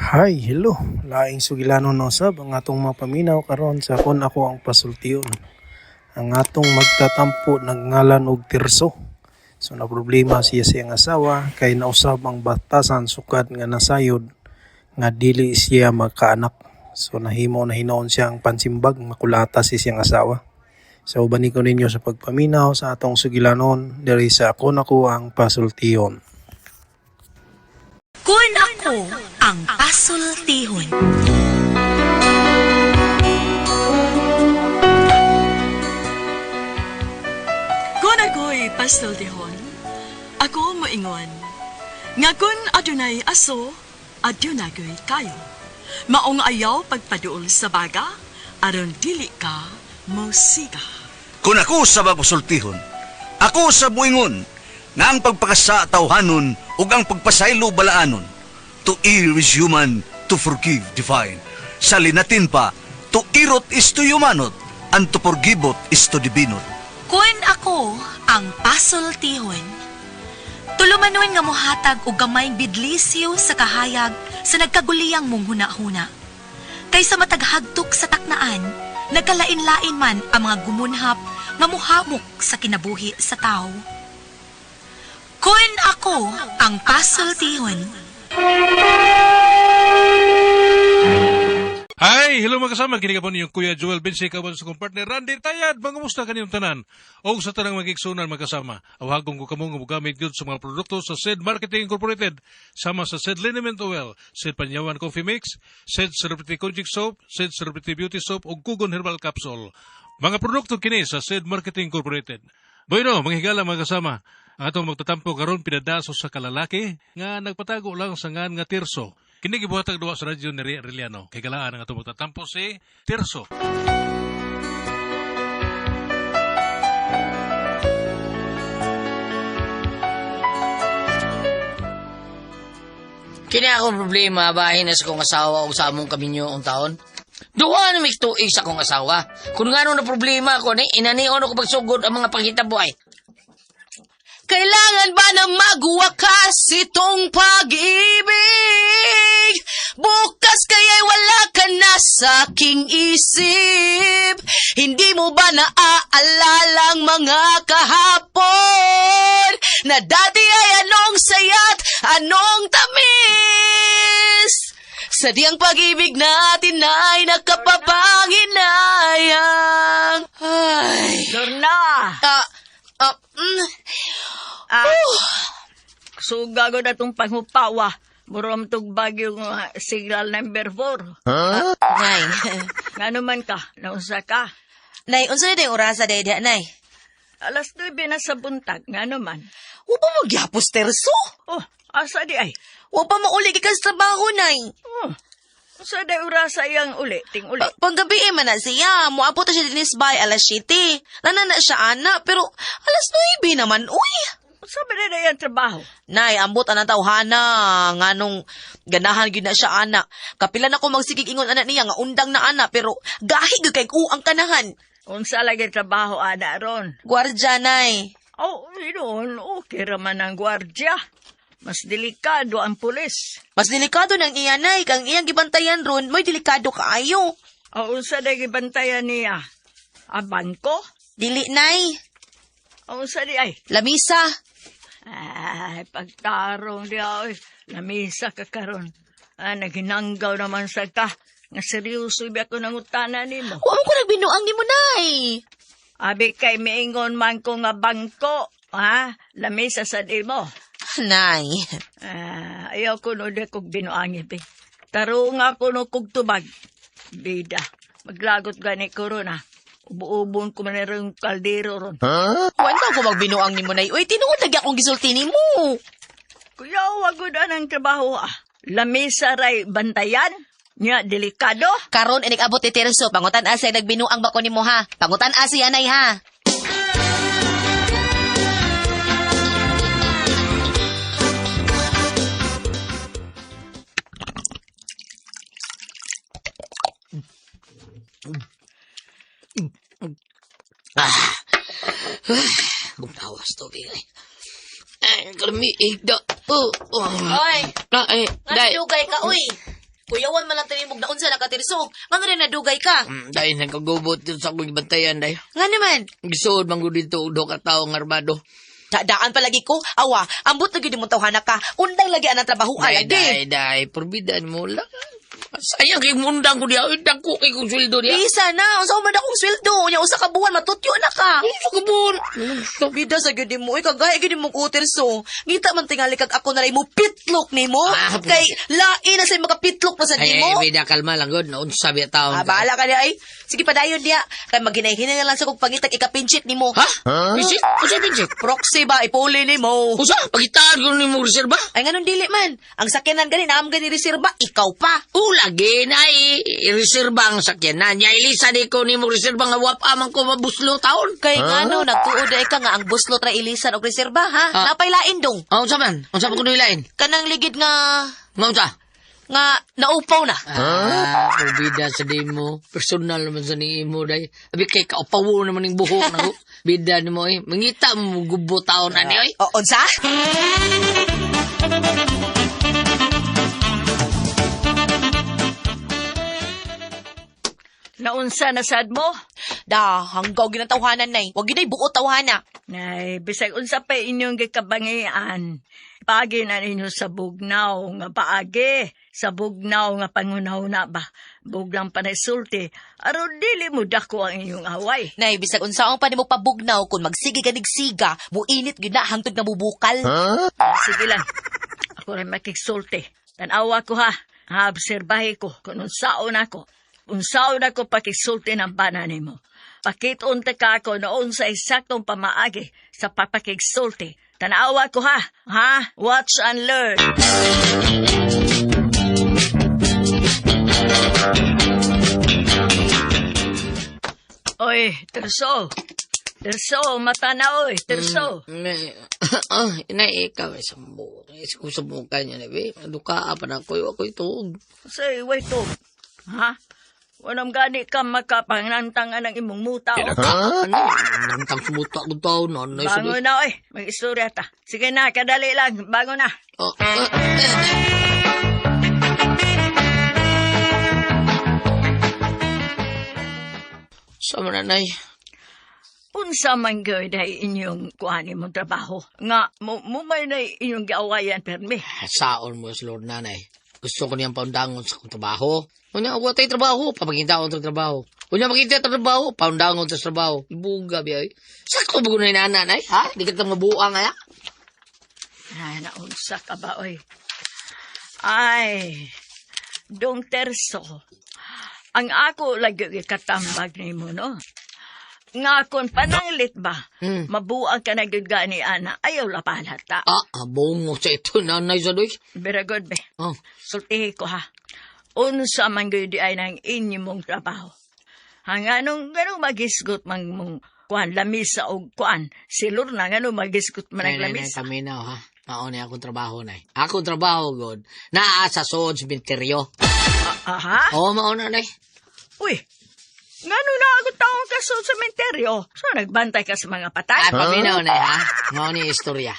Hi, hello. Laing sugilanon na usab ang atong mapaminaw karon sa Kon Ako Ang Pasultion. Ang atong magtatampo nagngalan og Tirso. So na problema siya sa iyang asawa kay nausab ang batasan sukad nga nasayod nga dili siya magkaanak. So nahimo na hinoon siya ang pansimbag, makulata si siyang asawa. So uban ko ninyo sa pagpaminaw sa atong sugilanon diri sa Kon Ako Ang Pasultion. Kun ako ang pasultihon. Kung ako'y pasultihon, ako moingon, nga kun adunay aso, adunay kayo. Maong ayaw pagpaduol sa baga, aron dili ka mosiga. Kung ako sa magpasultihon, ako sa buingon, nga ang pagpakasa tawhanon ug ang pagpasaylo balaanon. To err is human, to forgive divine. Sa linatin pa, to irot is to humanot, and to forgiveot is to divinot. Kun ako ang pasultihon. Tulumanon nga mohatag og gamayng bidlisyo sa kahayag sa nagkaguliyang mong huna-huna. Kaysa mataghagtok sa taknaan, nagkalain-lain man ang mga gumunhap nga muhamok sa kinabuhi sa tao. Kun ako ang pasultihon. Hi, hello mga kasama. Kini ka po ninyong Kuya Joel Vinci, kawan sa kong partner Randy Tayad. Mangumusta kaninyong tanan? O sa tanang magigsunan magkasama. Awhagong ko kamo nga mogamit gyud sa mga produkto sa SED Marketing Incorporated. Sama sa SED Liniment Oil, SED Panyawan Coffee Mix, SED Celebrity Kojic Soap, SED Celebrity Beauty Soap ug Kugon Herbal Capsule. Mga produkto kini sa SED Marketing Incorporated. Bueno, mga higala mga kasama, ang atong magtatampo karon pinadaso sa kalalaki nga nagpatago lang sa ngan nga Tirso. Kini gibuhatag duwa sa radyo ni Ria Arellano. Kay galaan ang atong magtatampo si Tirso. Kini akong problema bahin na sa kong asawa o sa among kaminyo ang taon. Duha na may tuig sa kong asawa. Kung ngano na problema ko ni inanion ako pagsugod ang mga panghitabo ay. Kailangan ba na magwakas itong pag-ibig? Bukas kaya'y wala ka na sa aking isip. Hindi mo ba naaalala ang mga kahapon? Na dati ay anong sayat, anong tamis? Sadyang pag-ibig natin ay nakapapanginayang. Ay. Lorna! Ah, ah, Ah, Suga ko na itong panghupawa. Murom tug bagyo nga signal number 4. Nay. Nga naman ka, naunsa ka. Nay, unsa na yung orasa day diha, nay? Alas 9 na sa buntag, nga naman. Wa pa magyapos terso. Oh, asa di ay? Wa pa mauli gikan sa trabaho, nay. Oh, unsa di orasa iyang uli, ting uli. Panggabi eh, man na siya. Moabot na siya dinis bay alas 7. Nana na siya, ana, pero alas 9 naman, uy. Unsa ba na iyang trabaho? Nay, ambot anang tawhana, nganong ganahan gyud na siya ana. Kapila na ko magsigig ingon ana niya nga undang na ana, pero gahi gyud kay ang kanahan. Unsa lagi trabaho ana ron? Gwardya, nay. Oh, yun, okay raman ang gwardya. Mas delikado ang pulis. Mas delikado nang iya, nay. Kang iyang gibantayan ron, mo'y delikado kaayo. O unsa di gibantayan niya? A bangko? Dili, nay. O unsa di ay? Lamisa. Ay, pagtarong di ay, lamisa ka karon. Ah, naghinanggaw naman sa ka. Nga seryoso ba ako nang utana nimo. Wa mo ko nagbinuang nimo, nay. Abi kay miingon man ko nga bangko, ha? Lamisa sa di mo. Nay. Ah, ayaw ko no di kog binuangi be. Tarong ako no kog tubag. Bida, maglagot gani ko ron ha. Ubo-ubon ko man rin kaldero ron. Wa na ko magbinuang nimo, nay. Uy, tinuod lagi akong gisulti nimo. Kuya, wag na ang trabaho ah. Lamisa ray bantayan. Nya, delikado. Karon inig abot ni Tirso, pangutan asa nagbinuang ba ko nimo ha? Pangutan asa nay ha. Ah. Gumtawas tubig ay. Ay, kalamiig da. Oh, oh. Oy, Ah, ay, day. dugay ka uy. Kuyawan man lang tinimog na unsa nakatirso. Ngano rin nadugay ka? Dahil nagkagubot dito sa akong gibantayan, day. Nga naman. Gisuod man gud dito og duha ka tawo nga armado. Daan palagi ko. Awa, ambot na gyud imong tawhana ka. Undang lagi anang trabaho Day, lagi. day, day. Porbidaan mo lang. Sayang kay mundang ko diya. Uy, dako kay kong sweldo diya. Bisa na, unsa man akong sweldo? Unya usa ka buwan matutyo na ka. Unsa ka buwan? Bida sa gyud mo, kagaya gyud mo kutirso. Ngita man tingali kag ako na ray mo pitlok nimo. Ah, Kay lain na say makapitlok na sa Ay, nimo. ay, bida, kalma lang gud. Naunsa biya taon Ah, ka. bahala ka niya ay. Sige padayon diya. Kay maghinay-hinay na lang sa kong pangitag ikapinchit nimo. Ha? Pinsit? Unsa pinsit? Proxy ba ipuli nimo? Unsa? Pagitaan ko nimo reserba? Ay nganon dili man. Ang sakyanan gani naam gani reserba, ikaw pa. O lagi na i-reserba ang sakyanan. Nya ilisa di ko nimo reserba nga wap amang ko mabuslo taon. Kay ngano nagtuod ay ka nga ang buslot ra ilisan og reserba ha? Ah. Napaylain dong. Ah, unsa man? Unsa man kuno ilain? Kanang ligid nga Nga unsa? nga naupaw na. Ah, bida sa demo. Personal naman sa niimo day. Abi kay kaupawo naman ning buhok nako. Bida nimo eh. Mangita mo gubo taon ani oy. O, unsa? Naunsa na sad mo? Da, hanggaw ginatawhanan nay. Wag ginay buot tawhana. Nay, bisag unsa pa inyong gikabangian. Paagi na ninyo sa bugnaw nga paagi, sa bugnaw nga pangunaw na ba. Buglang panay sulti, aron dili mo dako ang inyong away. Nay, bisag unsaon pa nimo pabugnaw kung magsige ka nigsiga, muinit gyud na hangtod nga mubukal. Sige lang, ako rin makigsulti. Tanawa ko ha, ha, obserbahe ko kung unsaon ako. Unsaon ako pakisulti ng bana nimo. Pakiton ta ka ako noon sa eksaktong pamaagi sa papakigsulti. Tanawa ko ha, ha? Watch and learn. Oy, Terso. Terso, mata na oy, Terso. Ah, inay ikaw ay sambo. Ay ko sa niya be. Duka pa na ko ako ituog. Say, wait to. Ha? Walang gani ka makapangnantang ang imong muta. Oh. Ano? Nantang sumuta ko taon nanay sa Bango na, oy. Mag-istorya ta. Sige na, kadali lang. Bango na. Oh, ah, eh. Sama nanay. Unsa man gyud ay inyong kuhanin mong trabaho. Nga, mo, mo may na inyong giawayan permi. Saon mo sa Lord nanay. Gusto ko niyang paundangon sa akong trabaho. Unya, ako tayo trabaho, papagintaon sa trabaho. Unya, makita sa trabaho, paundangon sa trabaho. Ibuga, biyay. Sakto ba ko na nanay, ha? Di ka mabuang, ha? Ay, naunsa ka ba, oy. Ay, dong terso. Ang ako lagi katambag nimo, no? Nga kung pananglit ba, mabuang ka na gyud gani, ana, ayaw lapalat ta. Ah, abongo sa ito, nanay sa doy. Very good, be. Oh, Sultihi ko ha. Unsa man gyud ay nang inyo mong trabaho. Hanganong ganong magisgot man mong kuan lamisa og kuan silur na ngano magisgot man ang Nay, nay, nay, lamisa. paminaw, ha? Mao na akong trabaho, nay. Akong trabaho, God. Naa sa sood sementeryo. Aha. Oo, mao na, nay. Uy. Ngano na ako taong ka sa sementeryo? So nagbantay ka sa mga patay? Ay, paminaw na, ha? Mao ni istorya.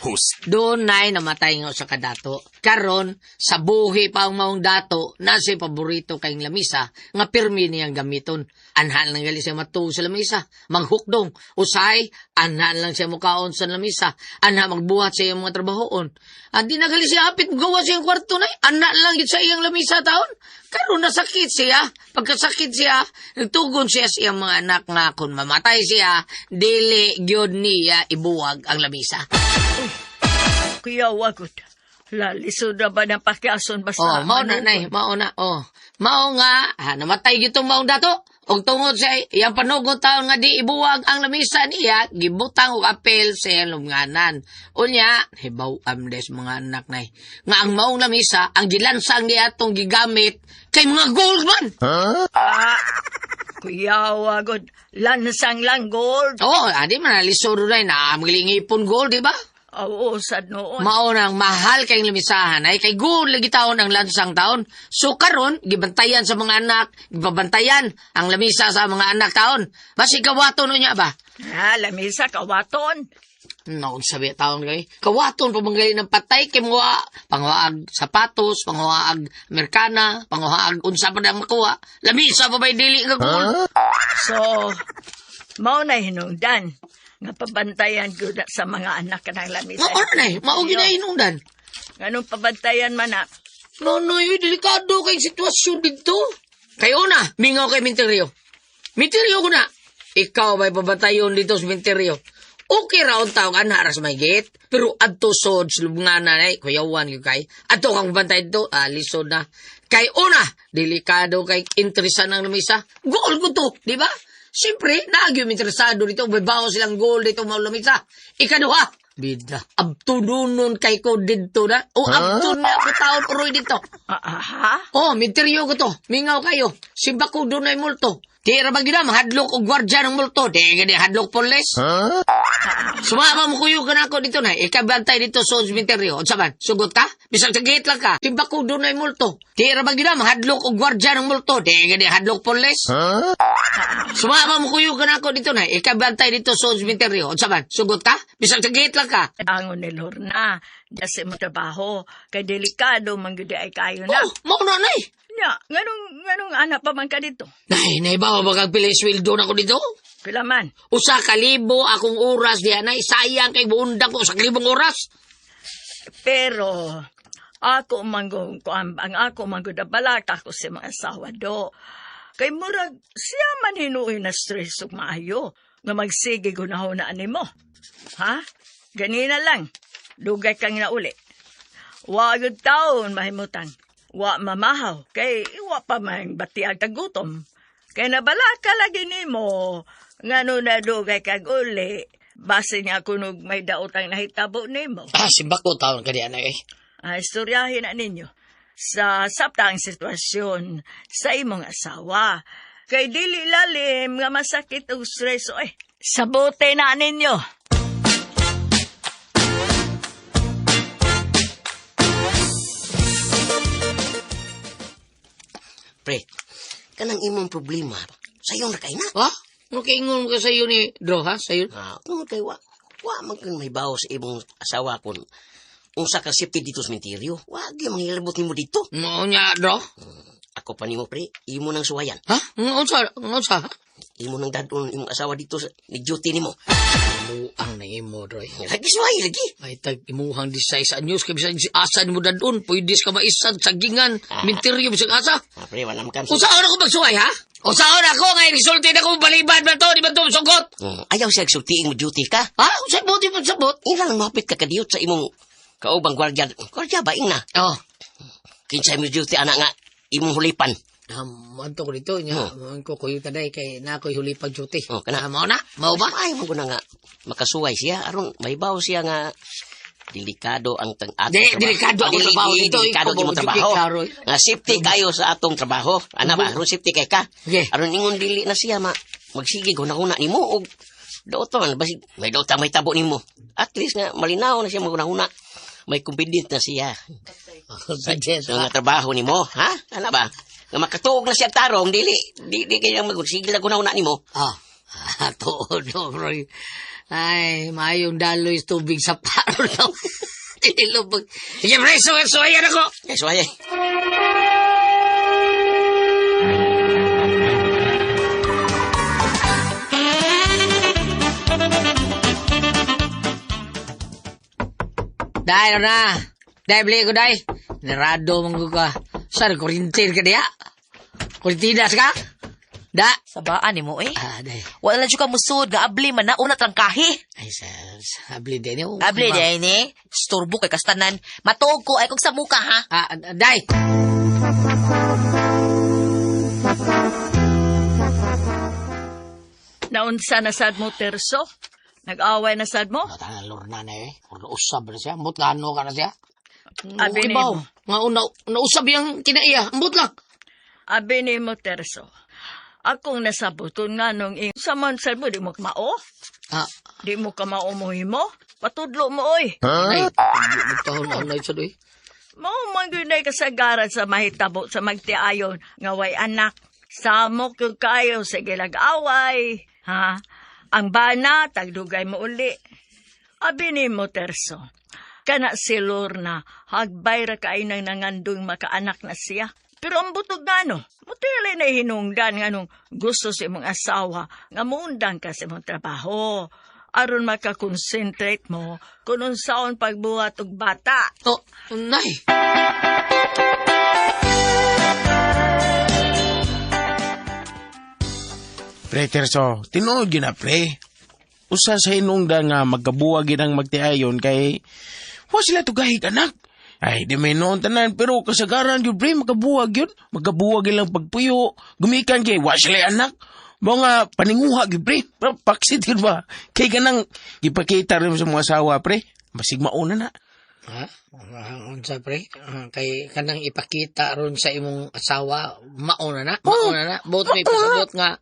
Doon, nay, namatay nga sa kadato. Karon, sa buhi pa ang maong dato, nasa paborito kayong lamisa, nga pirmi niyang gamiton. Anhan lang gali siya matuo sa lamisa, maghukdong. Usay, anhan lang siya mukaon sa lamisa. Anha magbuhat sa iyang mga trabahoon. At di na gali siya apit, gawa sa iyang kwarto na. Anha lang yun sa iyang lamisa taon. Karon nasakit siya. Pagkasakit siya, nagtugon siya sa iyang mga anak nga kung mamatay siya, dili gyud niya ibuwag ang lamisa. Kuya wagot. Lalisod na ba ng pakiason basta? Oh, mao na manugon? nay, mao na. Oh. Mao nga ha, namatay gyud tong maong dato. Og tungod sa iyang panugot taon nga di ibuwag ang lamisa niya, gibutang og apel sa iyang lubnganan. Unya, hibaw amdes mga anak nay. Nga ang maong lamisa, ang gilansang niya atong gigamit kay mga gold man. Ah, kuya wagot. Lansang lang gold. Oh, adi man nalisod na na maglingipon gold, di ba? Oo, sad noon. Mao nang mahal kayong lamisahan ay kay gold lagi taon ang lansang taon. So karon gibantayan sa mga anak, gibabantayan ang lamisa sa mga anak taon. Basi kawato no niya ba? Ah, lamisa kawaton. Noon sabi taon kay. Kawaton pa manggali ng patay kay mga pangwaag sapatos, pangwaag Amerikana, pangwaag unsa pa na makuha. Lamisa pa ba'y dili nga gold? So, mao na hinungdan nga pabantayan ko na sa mga anak ka ng lamisa. Mao na eh, mao gyud na hinungdan. Nganong pabantayan man na? No, no, yun, delikado kay sitwasyon dito. Kayo na, mingaw kay Minteryo. Minteryo ko na. Ikaw ba'y pabatayon dito sa Minteryo? Okay ra ang tawag, ana ra sa may gate. Pero adto sod, lubngana na eh, kuyawan yun kay. Adto kang bantay dito, ah, lisod na. Kay una, delikado kay interesa ng lamisa. Goal ko to, di ba? Siyempre, naagyo interesado dito, may baho silang goal dito mga lamisa. Ikaduha, bida, abtununon kay ko dito na. O abtun na ako taon uroy dito. Ah, ah, ha? Oh, minteryo ko to. Mingaw kayo. Simba ko doon ay multo. Di ra ba gina, mahadlok og gwardya ng multo. Di gani hadlok polis. Sumama mo kuyo ka na ako dito na. Ikabantay dito sa cementerio. Unsa man? Sugot ka? Bisag sa gate lang ka. Simba ko doon ay multo. Di ra ba gina, mahadlok og gwardya ng multo. Di gani hadlok polis. Sumama mo kuyo ka na ako dito na. Ikabantay dito sa cementerio. Unsa man? Sugot ka? Bisag sa gate lang ka. Angon ni Lorna, da sa imong trabaho, kay delikado man gyud ay kayo na. Oh, mao na nay. Nya, nganong anak pa man ka dito? Nay, nay ba magpili sweldo na ko dito? Pila man? 1,000 akong oras diha nay, sayang kay buundang ko 1,000 oras. Pero ako manggong kuan ang ako manggod balak ako sa mga asawa do. Kay murag siya man hinuoy na stress ug maayo nga magsige gunahon na animo. Ha? Ganina lang. Dugay kang nauli. Wa gyud taon mahimutan. Wa mamahaw kay wa pa man batiag gutom. Kay nabalaka lagi nimo ngano na dugay kag uli. Base niya kunog may daotang nahitabo nimo. Ah, simbako ko taon ka diha nay. Ah, istoryahin na ninyo sa sabtang sitwasyon sa imong asawa. Kay dili lalim nga masakit og stress oy. Sabote na ninyo. Pre, kanang imong problema, sayo na kay na. Ha? Ano kay ingon ka sa iyo ni Dro ha? Sa iyo? Ah, tungod kay wa, wa man kun may bawo sa imong asawa kun unsa ka safety dito sa menteryo. Wa di manghilabot nimo dito. Mao niya Dro? Ako pa nimo pre, imo nang suwayan. Ha? Unsa? Unsa? Imo nang dadon imong asawa dito sa ni duty nimo. Muang na imo Dro. Lagi suway lagi. Ay tag imuhang disay sa news kay bisan asa nimo dadon, pwede ka maisan sagingan, minteryo bisag asa. Ah, pre, wala man kam. Unsaon ako magsuway ha? Unsaon ako nga resulti na ko balibad man to, di ba to sugot? Ayaw siya sultiing mo duty ka. Ha? Unsa mo di mo sabot? Ina lang mahapit ka kadiyot sa imong kaubang gwardiya. Gwardiya ba ingna? Oh. Kinsay mo duty ana nga imong hulipan. Manto ko dito nya, oh. Ko kuyo taday kay na ako'y huli pag duty. Oh, kana. Ah, mao na? Mao ba? Ay, mo na nga makasuway siya aron maybaw siya nga delikado ang tang atong Di, delikado ang trabaho dito. Delikado Ikaw, imong trabaho. klaro. Nga safety kayo sa atong trabaho. Ana ba, aron safety kay ka. Okay. Aron ingon dili na siya ma magsige guna-guna nimo og daot man basig may daot ang may tabo nimo. At least nga malinaw na siya maguna-huna. May confident na siya Confident, sa nga trabaho nimo, ha? Ana ba? Nga makatuog na siya tarong dili di di kay magsigil na guna-huna nimo. Ah, ah, tuod no, bro. Ay, maayong daloy sa tubig sa paro lang. Tilubog. Sige, pre, suway, suwayan ako. Eh, suway. Dai, ano na. Dai, beli ko, dai. Nirado mong ka. Saan, kurintin ka diya? Kurintinas ka? Da. Sabaan nimo eh. Ah, dai. Wala na jud ka musud nga abli man na una trangkahi. Ay, sa, abli din. Oh, Abli day ni. Istorbo kay kastanan. Matuog ko ay kog sa muka ha. Ah, dai. Naunsa na sad mo, Terso? Nag-away na sad mo? Mata na lorna na eh. Kung nausab na siya, ambot nga ano ka na siya. Abi Okay ba? nimo. Nga una, nausab yung kinaiya. Ambot lang. Abi nimo, Terso. Akong nasabot kung nganong ing sa man sad mo, di mo mao. Ah, Di mo ka mao mo himo. Patudlo mo, oy. ay, magtahon na unay sa doy. Mao man gyud nay kasagaran sa mahitabo sa magtiayon nga way anak. Samok gyud kayo sa gilag-away, ha? Ang bana tagdugay mo uli. Abi nimo, Terso. Kana si Lorna, hagbay ra kay nang nangandong makaanak na siya. Pero ang butog nga no, mutili na hinungdan nga nung gusto sa imong asawa nga muundang ka sa imong trabaho. Aron makakonsentrate mo kung unsaon pagbuhat og bata. Oh, nay. Pre, Terso, tinuod yun na, pre. Usa sa hinungdan nga magkabuwag yun ang magtiayon kay wa sila tugahig anak. Ay, di may noon tanan, pero kasagaran yun, pre, magkabuwag yun. Magkabuwag ilang pagpuyo. Gumikan kay, wa sila anak. Mga paninguha yun, pre. Pero paksit yun ba? Kay kanang ipakita rin sa mga asawa, pre. Basig mauna na. Ha? Unsa pre? Kay kanang ipakita ron sa imong asawa, mauna na, mauna na. Bot may pasabot nga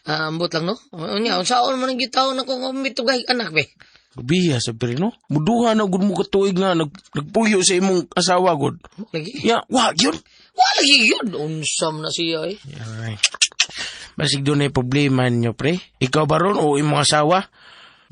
ambot lang no. Unya, unsaon man ang gitaw na kung mitugay anak be. Biya sa pre, no? Muduha na gud mo katuig nga nagpuyo sa imong asawa gud. Lagi. Ya, wa yun. Wa lagi yun. Unsam na siya eh. Ay. Basig doon ay problema ninyo, pre. Ikaw ba ron o imong asawa?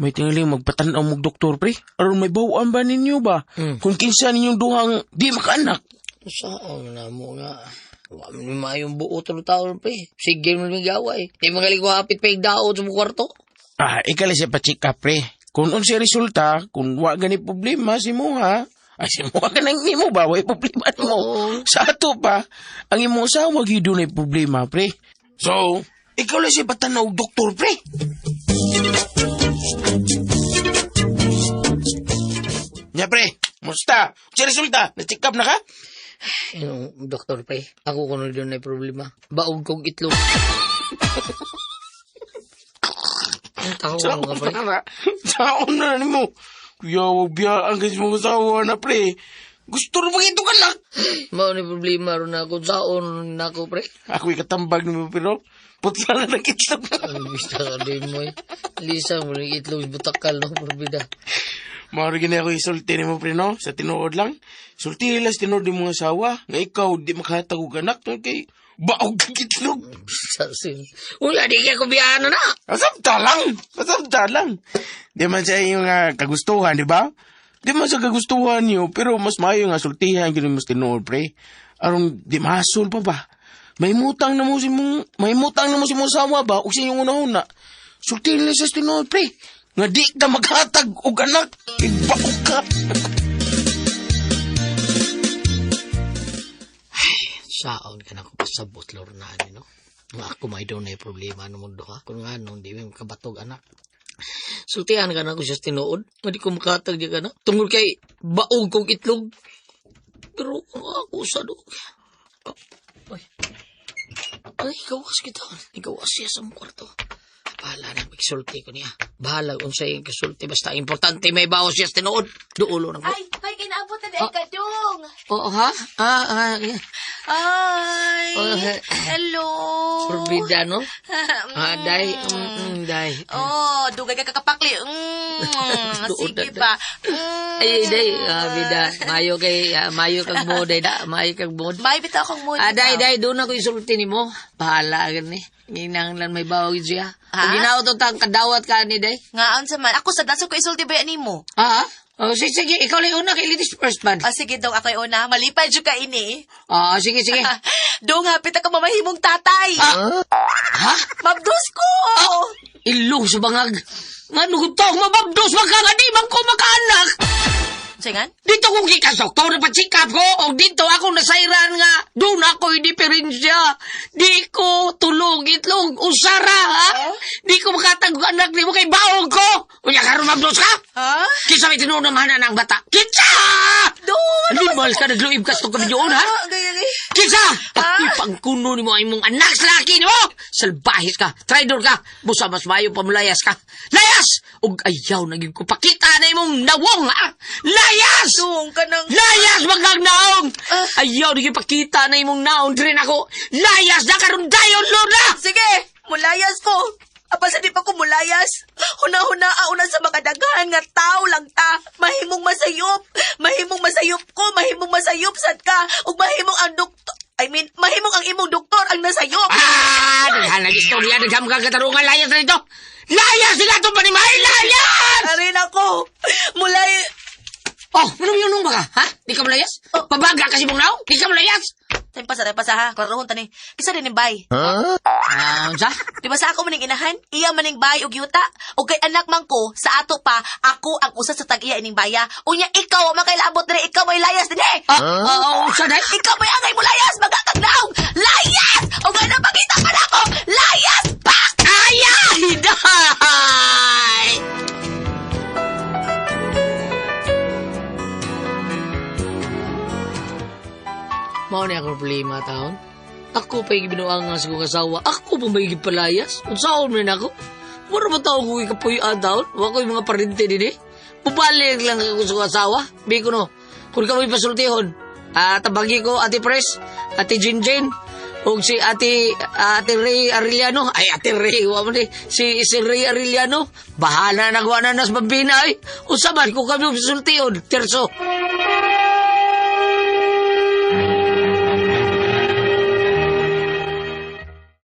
May tingaling magpatanaw mong doktor, pre. Aron may bawaan ba ninyo ba? Kung kinsa ninyong duhang di makaanak. Unsaon na mo nga. Wa man maayong buo to taon pre. Sige mo may gawa eh. Di magaling ko hapit pa daot sa mong kwarto. Ah, ikali siya pa-check up, pre. Kung unsay resulta, kung wa gani problema si mo ha. Ay, si mo ka nang nimo ba? Way problema mo. Sa ato pa, ang imong asawa gyud dunay problema, pre. So, ikaw lang siya patanaw og doktor, pre. Nya, pre, musta? Unsay resulta? Na-check up na ka? Yung doktor pre, ako kuno doon ay problema. Baog kong itlog. Ang tao mo ka pre. Saon na nimo. Kuya, wag biya ang kasi mong asawa na, pre. Gusto rin magito ka lang. Mao ni problema ron ako saon na ako pre. Ako'y katambag nimo pero putla na ng itlog. Ang bista ka din mo eh. Lisa mo ni itlog butakal no probida. Mao gini ako isulti nimo pre no sa tinuod lang. Sulti nila sa tinuod nimo asawa nga ikaw di makahatag og anak tungod kay baog kag itlog. Sa sin. Uy, di kay ko biyano na. Asabta lang. Asabta lang. Di man sa iyong kagustuhan, di ba? Di man sa kagustuhan niyo, pero mas maayo nga sultihan gyud mo sa tinuod pre. Aron di mahasol pa ba? May mutang na mo si mong, may mutang na mo si mong asawa ba ug sa inyong una-una. Sulti nila sa tinuod pre. Nga di ka maghatag og anak, ibaog ka. Saon ka na ko pasabot lorna ani no. Nga ako may doon na problema no mundo ha. Kung nga nung di mo kabatog anak. Sultihan ka na ko siya sa tinuod. Nga di ko makatag di ka na. Tungod kay baog kong itlog. Pero kung ako sa do. Oh, ay. Ay, gawas kita. Gawas siya sa mong kwarto. Bahala na, magsulti ko niya. Bahala kung sa iyong kasulti. Basta importante may bawas siya sa tinuod. Duulo na ko. Ay, ay, kinaabot na dahil kadong. Oo, ha? Ah, ah, yeah. Ay, Oh, eh. hello. Forbida, no? Ah, day. Day. Oh, dugay ka kakapakli. Doon Sige na, ba. Mm. Ay, day. Ah, bida. Mayo kay, mayo kag mo, day da. Mayo kag mo. May bitaw akong mood. Ah, day, day. Doon ako isulti ni mo. Bahala ka ni. Nginanglan may bawag siya. Ha? Kung ginawa to tang kadawat ka ni, day. Nga, unsa man. Ako sa daso ko isulti ba nimo? Ah, oh, sige, sige. Ikaw lang una kay ladies first man. Ah, sige dong, ako'y una. Malipay jud ka ini. Ah, sige, sige. Dong, hapit ako mamahimong tatay. Ah, ha? Mabdos ko! Ilo sa bangag. Nga nugutong mababdos man ka nga di man ko makaanak. Singan? Dito kong gikasok, na pa-check up ko, o dito ako nasairan nga, doon ako'y diferensya. Di ko tulog, itlog, usara, ha? Di ko makatag anak ni mo kay baong ko. Unya karon mabdos ka? Ha? Kinsa may tinuod ng hana ng bata? Kinsa! Doon! Animal ka, nagluib ka sa itong kabidyoon, ha? Ah, gaya, gaya. Kinsa! Ako'y pangkuno ni mo ang imong anak sa laki ni mo! Salbahis ka, traidor ka, busa mas mayo pamulayas ka. Layas! Ug ayaw na gyud ko pakita na imong nawong, ha? Layas! Doon ka nang... Layas magkagnaong! Ayaw na gyud pakita na imong naong diri nako. Layas na karon dayon Lorna! Sige, mulayas ko. Apa sa di pa ko mulayas. Huna-huna una sa makadaghan nga tao lang ta. Mahimong masayop. Mahimong masayop ko, mahimong masayop sad ka. Ug mahimong ang doktor, I mean, mahimong ang imong doktor ang nasayop. Ah, daghan ang istorya, daghan kang katarungan, layas na dito. Layas sila itong panimay! Layas! Arin ako. Mulay... Oh, anong yun nung baka? Ha? Di ka malayas? Pabaga kasi mong naw? Di ka malayas? Time pa sa, time pa sa ha. Klarohon tani. Kisa din ni bay. Ah, unsa? Di ba sa ako maning inahan? Iya maning bay og yuta. Og kay anak man ko, sa ato pa, ako ang usa sa tag-iya ining baya. Unya ikaw ang makailabot dire, ikaw may layas dinhi. Ah, ah, unsa day? Ikaw may angay mo layas, magkakagnaong! Layas! O gano'n pakita ka na ako! Layas! Pak! Ay, day! Mao ni akong problema taon. Ako pa binuang nga sa kong asawa. Ako pa may gipalayas. Unsaon man ako? Mura ba tao ko ikapuy-an taon? Wa ko'y mga parente din eh. Pubalik lang ako sa kong asawa. Biko no. Kung ka mo'y pasultihon, tabagi ko Ate Pres, Ate Jinjin, ug si Ate Ate Ray Arellano. Ay, Ate Ray, wa man eh. Si Ray Arellano, bahala na nagawa na nas bambina ay. Unsa man kung kami pasultihon, terso.